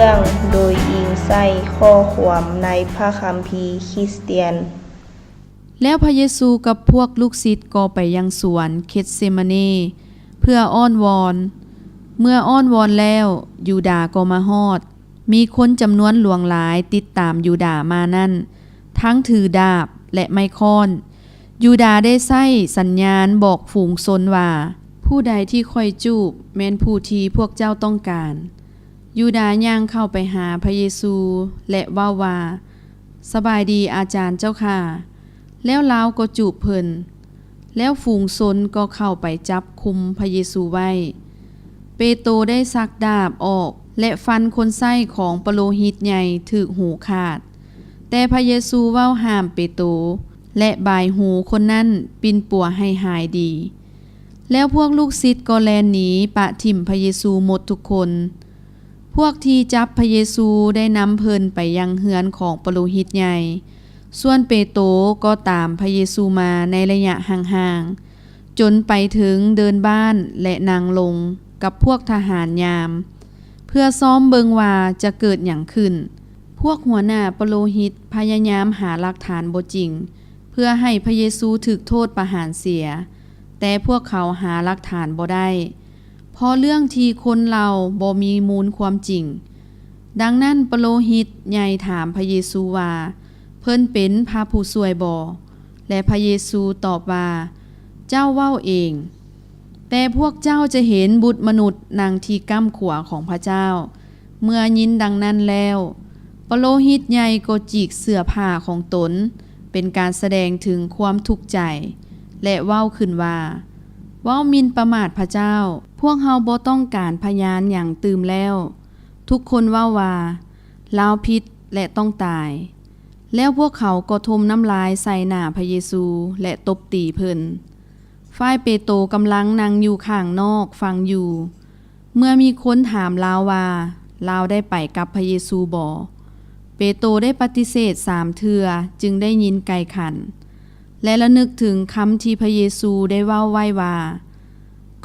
ເລື່ອງໂດຍອີງໃສ່ຂໍ້ຄວາມໃນພະຄຳພີຄຣິສຕຽນ. ແລ້ວພະເຢຊູກັບພວກລູກສິດກໍໄປຍັງສວນເຄດເຊມາເນ ເພື່ອອ້ອນວອນ. ເມື່ອອ້ອນວອນແລ້ວ, ຢູດາກໍມາຮອດ. ມີຄົນຈຳນວນຫຼວງຫຼາຍຕິດຕາມຢູດາມານັ້ນ, ທັງຖືດາບ ແລະ ໄມ້ຄ້ອນ. ຢູດາໄດ້ໃຊ້ສັນຍານບອກຝູງຊົນວ່າ, ຜູ້ໃດທີ່ຂ້ອຍຈູບແມ່ນຜູ້ທີ່ພວກເຈົ້າຕ້ອງການ. ຢູດາຍ່າງເຂົ້າໄປຫາພະເຢຊູ ແລະ ເວົ້າວ່າ, ສະບາຍດີອາຈານເຈົ້າຂ້າ. ແລ້ວລາວກໍຈູບເພິ່ນ. ແລ້ວຝູງຊົນກໍເຂົ້າໄປຈັບຄຸມພະເຢຊູໄວ້. ເປໂຕໄດ້ຊັກດາບອອກ ແລະ ຟັນຄົນໃຊ້ຂອງປະໂລຫິດໃຫຍ່ຖືກຫູຂາດ. ແຕ່ພະເຢຊູເວົ້າຫ້າມເປໂຕ ແລະ ບາຍຫູຄົນນັ້ນປິ່ນປົວໃຫ້ຫາຍດີ. ແລ້ວພວກລູກສິດກໍແລ່ນໜີປະຖິ້ມພະເຢຊູໝົດທຸກຄົນ. ພວກທີ່ຈັບພະເຢຊູໄດ້ນຳເພິ່ນໄປຍັງເຮືອນຂອງປະໂລຫິດໃຫຍ່, ສ່ວນເປໂຕກໍຕາມພະເຢຊູມາໃນໄລຍະຫ່າງໆ, ຈົນໄປເຖິງເດີ່ນບ້ານ ແລະ ນັ່ງລົງກັບພວກທະຫານຍາມ, ເພື່ອຊອມເບິ່ງວ່າຈະເກີດຫຍັງຂຶ້ນ. ພວກຫົວໜ້າປະໂລຫິດພະຍາຍາມຫາຫຼັກຖານບໍ່ຈິງ ເພື່ອໃຫ້ພະເຢຊູຖືກໂທດປະຫານເສຍ, ແຕ່ພວກເຂົາຫາຫຼັກຖານບໍ່ໄດ້, ເພາະເລື່ອງທີ່ຄົນເລົ່າບໍ່ມີມູນຄວາມຈິງ. ດັ່ງນັ້ນ ປະໂລຫິດໃຫຍ່ຖາມພະເຢຊູວ່າ, ເພິ່ນເປັນພະຜູ້ຊ່ວຍບໍ່? ແລະ ພະເຢຊູຕອບວ່າ, ເຈົ້າເວົ້າເອງ. ແຕ່ພວກເຈົ້າຈະເຫັນບຸດມະນຸດນັ່ງທີ່ກ້ຳຂວາຂອງພະເຈົ້າ. ເມື່ອຍິນດັ່ງນັ້ນແລ້ວ, ປະໂລຫິດໃຫຍ່ກໍຈີກເສື້ອຜ້າຂອງຕົນ ເປັນການສະແດງເຖິງຄວາມທຸກໃຈ ແລະ ເວົ້າຂຶ້ນວ່າ, ເວົ້າໝິ່ນປະໝາດພະເຈົ້າ. ພວກເຮົາບໍ່ຕ້ອງການພະຍານຫຍັງຕື່ມແລ້ວ. ທຸກຄົນເວົ້າວ່າ, ລາວຜິດ ແລະ ຕ້ອງຕາຍ. ແລ້ວພວກເຂົາກໍຖົມນ້ຳລາຍໃສ່ໜ້າພະເຢຊູ ແລະ ຕົບຕີເພິ່ນ. ຝ່າຍເປໂຕກຳລັງນັ່ງຢູ່ຂ້າງນອກຟັງຢູ່. ເມື່ອມີຄົນຖາມລາວວ່າ, ລາວໄດ້ໄປກັບພະເຢຊູບໍ? ເປໂຕໄດ້ປະຕິເສດສາມເທື່ອ ຈຶ່ງໄດ້ຍິນໄກ່ຂັນ ແລະ ລະນຶກເຖິງຄຳທີ່ພະເຢຊູໄດ້ເວົ້າໄວ້ວ່າ,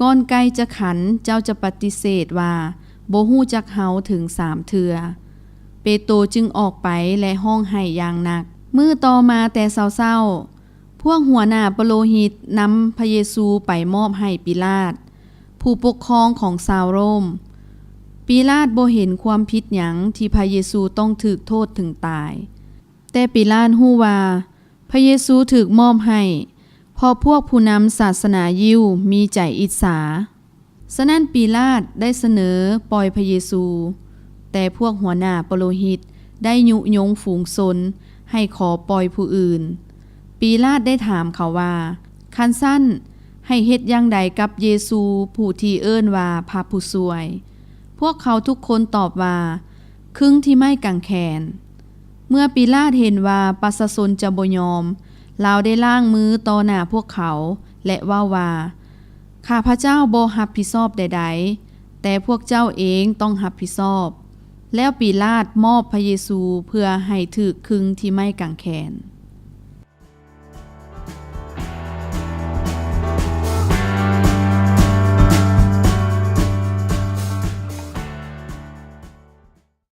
ກ່ອນໄກ່ຈະຂັນ, ເຈົ້າຈະປະຕິເສດວ່າບໍ່ຮູ້ຈັກເຮົາເຖິງສາມເທື່ອ. ເປໂຕຈຶ່ງອອກໄປ ແລະ ຮ້ອງໄຫ້ຢ່າງໜັກ. ມື້ຕໍ່ມາແຕ່ເຊົ້າໆ, ພວກຫົວໜ້າປະໂລຫິດນຳພະເຢຊູໄປມອບໃຫ້ປີລາດ, ຜູ້ປົກຄອງຂອງຊາວໂຣມ. ປີລາດບໍ່ເຫັນຄວາມຜິດຫຍັງທີ່ພະເຢຊູຕ້ອງຖືກໂທດເຖິງຕາຍ. ແຕ່ປີລາດຮູ້ວ່າພະເຢຊູຖືກມອບໃຫ້ ເພາະພວກຜູ້ນຳສາສະໜາຢິວມີໃຈອິດສາ. ສະນັ້ນ ປີລາດໄດ້ສະເໜີປ່ອຍພະເຢຊູ, ແຕ່ພວກຫົວໜ້າປະໂລຫິດໄດ້ຍຸຍົງຝູງຊົນໃຫ້ຂໍປ່ອຍຜູ້ອື່ນ. ປີລາດໄດ້ຖາມເຂົາວ່າ, ຄັນຊັ້ນ, ໃຫ້ເຮັດຢ່າງໃດກັບເຢຊູຜູ້ທີ່ເອີ້ນວ່າພະຜູ້ຊ່ວຍ? ພວກເຂົາທຸກຄົນຕອບວ່າ, ຄຶງທີ່ໄມ້ກາງແຂນ. ເມື່ອປີລາດເຫັນວ່າປະຊາຊົນຈະບໍ່ຍອມ, ລາວໄດ້ລ້າງມືຕໍ່ໜ້າພວກເຂົາ ແລະ ເວົ້າວ່າ, ຂ້າພະເຈົ້າບໍ່ຮັບຜິດຊອບໃດໆ, ແຕ່ພວກເຈົ້າເອງຕ້ອງຮັບຜິດຊອບ. ແລ້ວປີລາດມອບພະເຢຊູເພື່ອໃຫ້ຖືກຄຶງທີ່ໄມ້ກາງແຂນ.